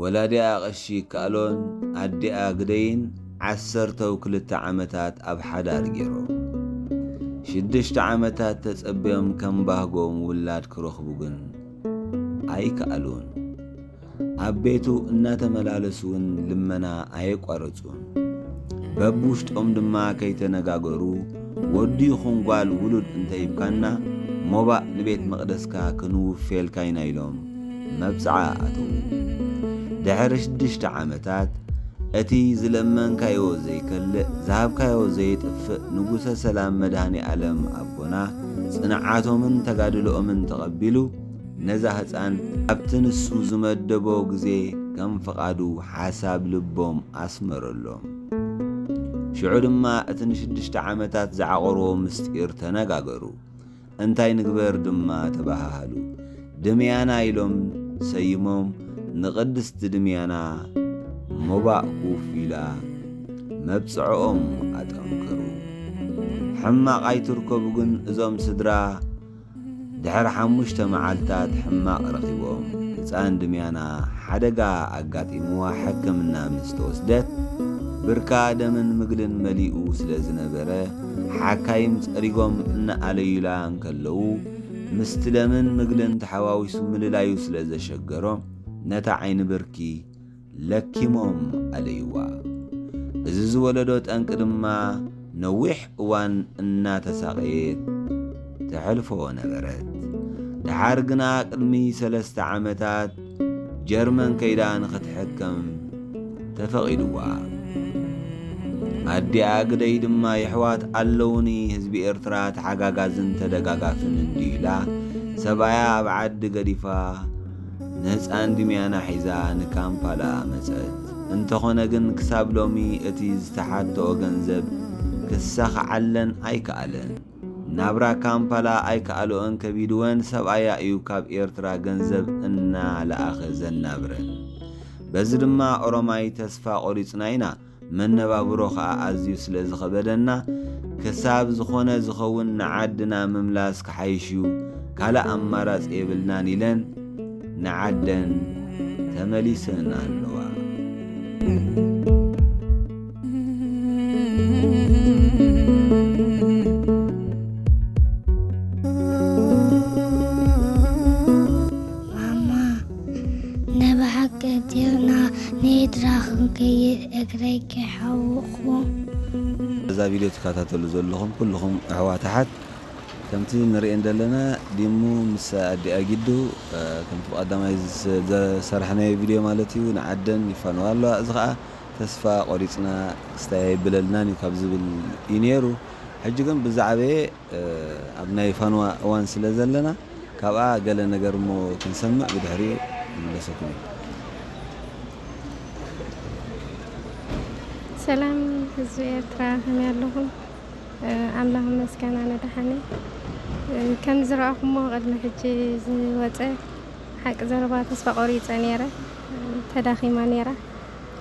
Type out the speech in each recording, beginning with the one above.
ወላዲኣ ቀሺ ይከኣሎን ኣዲኣ ግደይን ዓሰርተው ክልተ ዓመታት ኣብ ሓዳር ገይሮም። ሽዱሽተ ዓመታት ተጸብዮም ከም ባህጎም ውላድ ክረኽቡ ግን ኣይከኣሉን። ኣብ ቤቱ እናተመላለሱ እውን ልመና ኣየቋረጹን። በብውሽጦም ድማ ከይተነጋገሩ፣ ወዲ ይኹን ጓል ውሉድ እንተሂብካና፣ ሞባእ ንቤት መቕደስካ ክንውፌልካ ኢና ኢሎም መብጽዓ ኣተዉ። ድሕሪ ሽዱሽተ ዓመታት፣ እቲ ዝለመንካዮ ዘይከልእ፣ ዝሃብካዮ ዘይጥፍእ ንጉሰ ሰላም መድኃኔ ዓለም ኣቦና፣ ጽንዓቶምን ተጋድሎኦምን ተቐቢሉ፣ ነዛ ህፃን ኣብቲ ንሱ ዝመደቦ ግዜ ከም ፍቓዱ ሓሳብ ልቦም ኣስመረሎም። ሽዑ ድማ እቲ ንሽዱሽተ ዓመታት ዝዓቖርዎ ምስጢር ተነጋገሩ። እንታይ ንግበር ድማ ተባሃሃሉ። ድምያና ኢሎም ሰይሞም ንቕድስቲ ድምያና ሞባእ ኩፍ ኢላ መብጽዕኦም ኣጠንከሩ። ሕማቕ ኣይትርከቡ ግን እዞም ስድራ ድሕሪ ሓሙሽተ መዓልታት ሕማቕ ረኺቦም። ህፃን ድምያና ሓደጋ ኣጋጢምዋ ሕክምና ምስ ተወስደት፣ ብርካ ደምን ምግልን መሊኡ ስለ ዝነበረ፣ ሓካይም ጸሪጎም እናኣለዩላ እንከለዉ፣ ምስቲ ደምን ምግልን ተሓዋዊሱ ምልላዩ ስለ ዘሸገሮ፣ ነታ ዓይኒ ብርኪ ለኪሞም ኣለይዋ። እዚ ዝወለዶ ጠንቂ ድማ ነዊሕ እዋን እናተሳቐየት ተሕልፎ ነበረት። ደሓር ግና ቅድሚ ሰለስተ ዓመታት ጀርመን ከይዳ ንኽትሕከም ተፈቒድዋ። ኣዲኣ ግደይ ድማ የሕዋት ኣለውኒ፣ ህዝቢ ኤርትራ ተሓጋጋዝን ተደጋጋፍን እንድዩ ኢላ ሰብኣያ ኣብ ዓዲ ገዲፋ ንህፃን ድምያና ሒዛ ንካምፓላ መጸት። እንተኾነ ግን ክሳብ ሎሚ እቲ ዝተሓተኦ ገንዘብ ክሳኽዓለን ኣይከኣለን። ናብራ ካምፓላ ኣይከኣልኦን ከቢድወን ሰብኣያ እዩ ካብ ኤርትራ ገንዘብ እናለኣኸ ዘናብረን። በዚ ድማ ኦሮማይ ተስፋ ቆሪጽና ኢና፣ መነባብሮ ኸኣ ኣዝዩ ስለ ዝኸበደና፣ ክሳብ ዝኾነ ዝኸውን ንዓድና ምምላስ ክሓይሽ እዩ፣ ካልእ ኣማራጺ የብልናን ኢለን ንዓደን ተመሊሰን ኣለዋ። ማማ፣ ናይ ብሓቂ ኣብቲርና ንኤርትራ ክንከይድ እግረይ ከይሓወቕኩ። እዛ ቪድዮ ትከታተሉ ዘለኹም ኩልኹም ኣሕዋት ኣሓት፣ ከምቲ ንርእየን ዘለና ዲሙ ምስ ኣዲኣ ጊዱ፣ እ፣ ከምቲ ብቐዳማይ ዝስ-፣ ዘሰርሐናዮ ቪድዮ ማለት እዩ፣ ንዓደን ይፋነዋ ኣለዋ። እዚ ኸኣ ተስፋ ቆሪጽና ክስታይ ኣይብለልናን እዩ ካብ ዝብል እዩ ነይሩ። ሕጂ ግን ብዛዕባየ፣ እ፣ ኣብ ናይ ፋንዋ እዋን ስለ ዘለና፣ ካብኣ ገለ ነገር እሞ ክንሰምዕ ብድሕሪኡ ይምለሰኩም እዩ። ሰላም ህዝቢ ኤርትራ፣ ከመይ ኣለኹም? እ፣ ኣምላኽ ይመስገን፣ ኣነ ደሓን እየ። እ፣ ከም ዝረኣኹሞ ቅድሚ ሕጂ ዝወጸ ሓቂ ዘረባ ተስፋ ቆሪጸ ነይረ፣ እ፣ ተዳኺማ ነይራ።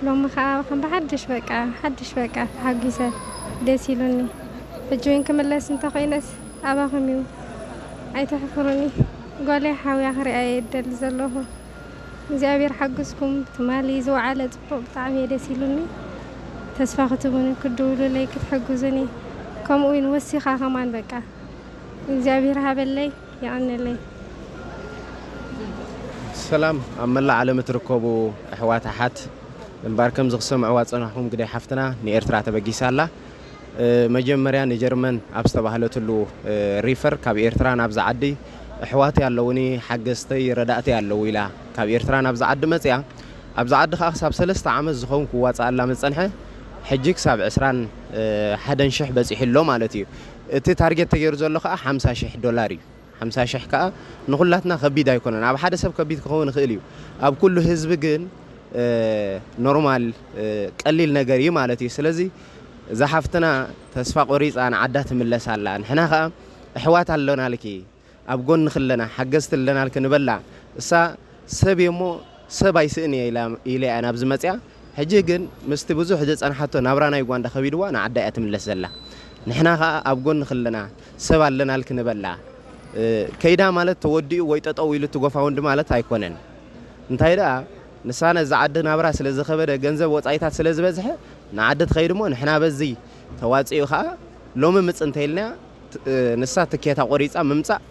ሎሚ ኸኣ ከም ብሓድሽ በቃ፣ ሓድሽ በቃ ተሓጒሰ፣ ደስ ኢሉኒ። ሕጂ እውን ክምለስ እንተኾይነስ ኣባኹም እዩ፣ ኣይተሕፍሩኒ። ጓለይ ሓውያ ክሪኣ እየ እደሊ ዘለኹ። እግዚኣብሔር ሓግዝኩም። ትማሊ ዝወዓለ ጽቡቕ፣ ብጣዕሚ እየ ደስ ኢሉኒ። ተስፋ ክትቡኒ፣ ክትድውሉለይ፣ ክትሕግዙኒ፣ ከምኡ እውን ወሲኻ ከማን በቃ እግዚኣብሔር ሃበለይ፣ የቐንየለይ። ሰላም ኣብ መላእ ዓለም እትርከቡ ኣሕዋት ኣሓት፣ እምበኣር ከምዚ ክሰምዕዋ ዝጸናሕኩም ግዳይ ሓፍትና ንኤርትራ ተበጊሳ ኣላ። እ፣ መጀመርያ ንጀርመን ኣብ ዝተባህለትሉ፣ እ፣ ሪፈር ካብ ኤርትራ ናብዚ ዓዲ ኣሕዋተይ ኣለውኒ፣ ሓገዝተይ ረዳእተይ ኣለዉ ኢላ ካብ ኤርትራ ናብዚ ዓዲ መጽያ። ኣብዚ ዓዲ ከኣ ክሳብ ሰለስተ ዓመት ዝኸውን ክዋጽኣላ ምስ ጸንሐ፣ ሕጂ ክሳብ ዕስራን ሓደን ሽሕ በጺሑ ኣሎ ማለት እዩ። እቲ ታርጌት ተገይሩ ዘሎ ከኣ ሓምሳ ሽሕ ዶላር እዩ። ሓምሳ ሽሕ ከኣ ንኹላትና ከቢድ ኣይኮነን። ኣብ ሓደ ሰብ ከቢድ ክኸውን ይኽእል እዩ። ኣብ ኩሉ ህዝቢ ግን፣ እ፣ ኖርማል፣ እ፣ ቀሊል ነገር እዩ ማለት እዩ። ስለዚ እዛ ሓፍትና ተስፋ ቆሪጻ ንዓዳ ትምለስ ኣላ። ንሕና ከኣ ኣሕዋት ኣለናልኪ፣ ኣብ ጎንኺ ኣለና፣ ሓገዝቲ ኣለናልኪ ንበላ። እሳ ሰብ እየ እሞ ሰብ ኣይስእን እየ ኢላ፣ ኢላ እያ ናብዚ መጽያ። ሕጂ ግን ምስቲ ብዙሕ ዝጸንሓቶ ናብራ ናይ ጓንዳ ከቢድዋ ንዓዳ እያ ትምለስ ዘላ። ንሕና ከኣ ኣብ ጎንኺ ኣለና፣ ሰብ ኣለናልኪ ንበላ። እ፣ ከይዳ ማለት ተወዲኡ ወይ ጠጠው ኢሉ እቲ ጎፋውንዲ ማለት ኣይኮነን። እንታይ ደኣ ንሳ ነዛ ዓዲ ናብራ ስለ ዝኸበደ፣ ገንዘብ ወጻኢታት ስለ ዝበዝሐ፣ ንዓዲ ትኸይድ እሞ ንሕና በዚ ተዋጺኡ ኸኣ ሎሚ ምጽ እንተኢልና፣ ት-፣ ንሳ ትኬታ ቆሪጻ ምምጻእ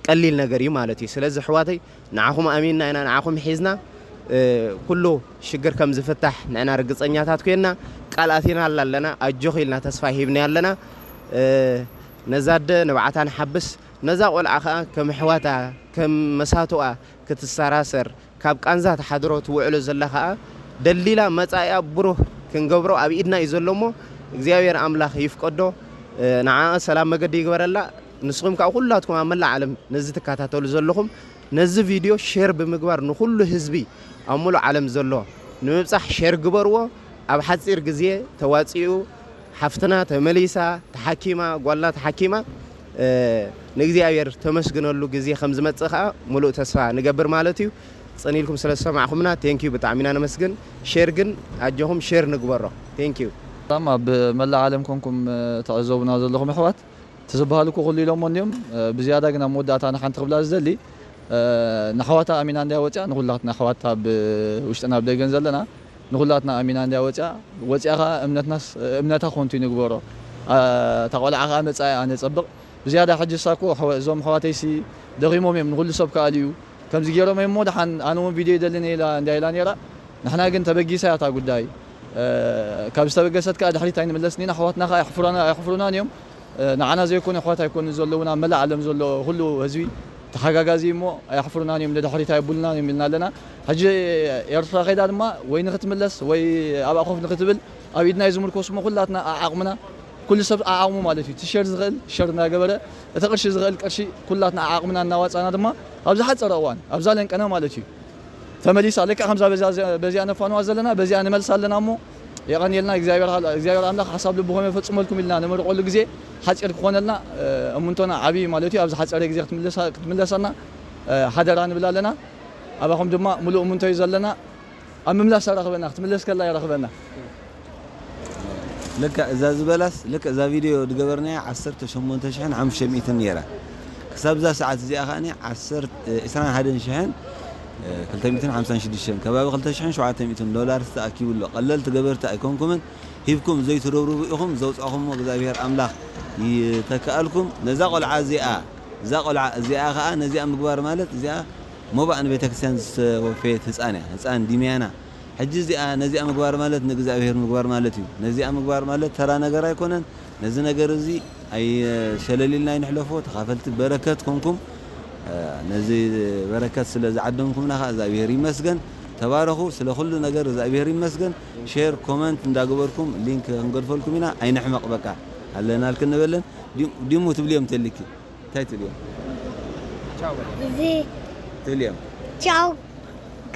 ቀሊል ነገር እዩ ማለት እዩ። ስለዚ ኣሕዋተይ፣ ንዓኹም ኣሚንና ኢና፣ ንዓኹም ሒዝና፣ እ፣ ኩሉ ሽግር ከም ዝፍታሕ ንዕና ርግጸኛታት ኮይንና ቃል ኣቲናላ ኣለና፣ ኣጆኺ ኢልና ተስፋ ሂብና ኣለና። እ፣ ነዛ ኣደ ንብዓታ ንሓብስ፣ ነዛ ቆልዓ ኸኣ ከም ኣሕዋታ፣ ከም መሳቱኣ ክትሰራሰር፣ ካብ ቃንዛ ትሓድሮ ትውዕሎ ዘላ ኸኣ ደሊላ መጻኢኣ ብሩህ ክንገብሮ ኣብ ኢድና እዩ ዘሎ እሞ፣ እግዚኣብሔር ኣምላኽ ይፍቀዶ። እ፣ ንዓኣ ሰላም መገዲ ይግበረላ። ንስኹም ከኣ ኩላትኩም ኣብ መላእ ዓለም ነዚ ትከታተሉ ዘለኹም፣ ነዚ ቪድዮ ሼር ብምግባር ንኹሉ ህዝቢ ኣብ ሙሉእ ዓለም ዘሎ ንምብጻሕ ሼር ግበርዎ። ኣብ ሓጺር ግዜ ተዋጺኡ ሓፍትና ተመሊሳ፣ ተሓኪማ፣ ጓልና ተሓኪማ፣ እ፣ ንእግዚኣብሔር ተመስግነሉ ግዜ ከም ዝመጽእ ከኣ ሙሉእ ተስፋ ንገብር ማለት እዩ። ጽን ኢልኩም ስለ ዝሰማዕኹምና፣ ቴንኪዩ፣ ብጣዕሚ ኢና ነመስግን። ሼር ግን ኣጆኹም ሼር ንግበሮ። ቴንኪዩ። ሰላም ኣብ መላእ ዓለም ኮንኩም፣ እ፣ ትዕዘቡና ዘለኹም ኣሕዋት፣ እቲ ዝበሃል እኮ ኩሉ ኢሎሞ እንድዮም። እ፣ ብዝያዳ ግን ኣብ መወዳእታ ንሓንቲ ክብላ ዝደሊ፣ እ፣ ንኣሕዋታ ኣሚና እንድያ ወፅያ፣ ንኹላትና ኣሕዋት ኣብ ውሽጥን ኣብ ደገን ዘለና፣ ንኹላትና ኣሚና እንድያ ወፅያ። ወፅያ ኸዓ እምነትናስ፣ እምነታ ኮንቱ ንግበሮ። እ፣ እታ ቆልዓ ኸዓ መፃኢኣ ነፀብቕ። ብዝያዳ ሕጂ እሳ እኮ ኣሕዋ-፣ እዞም ኣሕዋተይሲ ደኺሞም እዮም፣ ንኹሉ ሰብ ክኣልዩ ከምዚ ገይሮም እዮም እሞ፣ ደሓን ኣነ እውን ቪድዮ ይደልን እየ ኢላ፣ እንድያ ኢላ ነይራ። ንሕና ግን ተበጊሳ እያ እታ ጉዳይ። እ፣ ካብ ዝተበገሰት ከኣ ድሕሪት ኣይንምለስን ኢና። ኣሕዋትና ከኣ ኣየሕፍሩና-፣ ኣየሕፍሩናን እዮም። እ፣ ንዓና ዘይኮኑ ኣሕዋት ኣይኮኑን ዘለዉና፣ ኣብ መላእ ዓለም ዘሎ ኩሉ ህዝቢ ተሓጋጋዚ እሞ ኣየሕፍሩናን እዮም፣ ንድሕሪት ኣየብሉናን እዮም ኢልና ኣለና። ሕጂ ኤርትራ ከይዳ ድማ ወይ ንክትምለስ ወይ ኣብኣ ኮፍ ንክትብል ኣብ ኢድና እዩ ዝምርኮስ እሞ፣ ኩላትና ዓዓቕምና፣ ኩሉ ሰብ ዓዓቕሙ ማለት እዩ። እቲ ሸር ዝኽእል ሸር እናገበረ፣ እቲ ቅርሺ ዝኽእል ቅርሺ፣ ኩላትና ዓዓቕምና እናዋጻና ድማ ኣብ ዝሓጸረ እዋን፣ ኣብዛ ለንቀና ማለት እዩ፣ ተመሊሳ። ልክዕ ከምዛ በዛ፣ በዚኣ ነፋንዋ ዘለና፣ በዚኣ ንመልሳ ኣለና እሞ፣ የቐንየልና እግዚኣብሔር፣ እግዚኣብሔር ኣምላኽ ሓሳብ ልብኹም የፈጽመልኩም ኢልና ነመርቆሉ ግዜ ሓጺር ክኾነልና፣ እ፣ እምንቶና ዓብዪ ማለት እዩ። ኣብ ዝሓጸረ ግዜ ክትምለሳ-፣ ክትምለሰና፣ እ፣ ሓደራ ንብል ኣለና። ኣባኹም ድማ ምሉእ እምንቶ እዩ ዘለና። ኣብ ምምላስ ኣራኽበና፣ ክትምለስ ከላ የራኽበና። ልክዕ እዛ ዝበላስ፣ ልክዕ እዛ ቪድዮ ዝገበርናያ ዓሰርተ ሸሞንተ ሽሕን ሓሙሽተ ሚእትን ነይራ። ክሳብ እዛ ሰዓት እዚኣ ከኣኒ ዓሰርተ፣ ዒስራን ሓደን ሽሕን፣ እ፣ ክልተ ሚእትን ሓምሳን ሽዱሽተን፣ ከባቢ ክልተ ሽሕን ሸውዓተ ሚእትን ዶላር ተኣኪቡ ኣሎ። ቀለልቲ ገበርቲ ኣይኮንኩምን። ሂብኩም ዘይትረብርቡ ኢኹም። ዘውጻኹሞ እግዚኣብሔር ኣምላኽ ይተክኣልኩም። ነዛ ቆልዓ እዚኣ፣ እዛ ቆልዓ እዚኣ ከኣ፣ ነዚኣ ምግባር ማለት፣ እዚኣ ሞባእ ንቤተ ክርስቲያን ዝተወፈየት ህጻን እያ። ህጻን ዲምያና። ሕጂ እዚኣ፣ ነዚኣ ምግባር ማለት ንእግዚኣብሔር ምግባር ማለት እዩ። ነዚኣ ምግባር ማለት ተራ ነገር ኣይኮነን። ነዚ ነገር እዚ ኣይ-፣ ሸለል ኢልና ኣይንሕለፎ። ተኻፈልቲ በረከት ኮንኩም፣ እ፣ ነዚ በረከት ስለ ዝዓደምኩምና ከኣ እግዚኣብሔር ይመስገን። ተባረኹ። ስለ ኩሉ ነገር እግዚኣብሔር ይመስገን። ሼር፣ ኮመንት እንዳገበርኩም ሊንክ ክንገድፈልኩም ኢና። ኣይንሕመቕ በቃ። ኣለናልክን ንበለን። ዲም-፣ ዲሙ ትብልዮም ተልኪ። እንታይ ትብልዮም? እዚ ትብልዮም? ቻው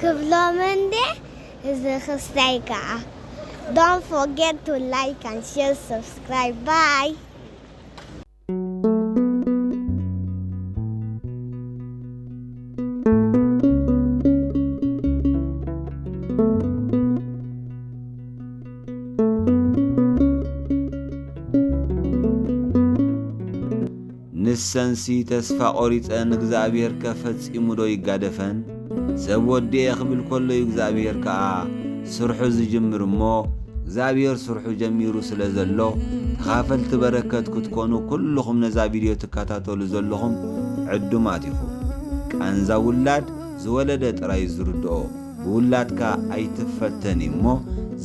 ክብሎም እንዴ? እዚ ክስታይ ከዓ። Don't forget to like and share, subscribe. Bye. ንሰንሲ ተስፋ ቆሪጸን፣ እግዚኣብሔር ከ ፈጺሙ ዶ ይጋደፈን? ሰብ ወዲ እየ ክብል ከሎ እዩ እግዚኣብሔር ከኣ ስርሑ ዝጅምር እሞ፣ እግዚኣብሔር ስርሑ ጀሚሩ ስለ ዘሎ፣ ተኻፈልቲ በረከት ክትኮኑ ኩልኹም ነዛ ቪድዮ ትከታተሉ ዘለኹም ዕዱማት ኢኹም። ቃንዛ ውላድ ዝወለደ ጥራይ ዝርድኦ። ብውላድካ ኣይትፈተን እዩ እሞ፣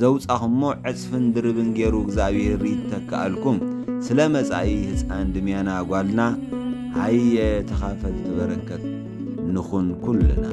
ዘውጻኹሞ ዕጽፍን ድርብን ገይሩ እግዚኣብሔር ይተክኣልኩም። ስለ መጻኢ ህጻን ድምያና ጓልና፣ ሃየ ተኻፈልቲ በረከት ንኹን ኩልና።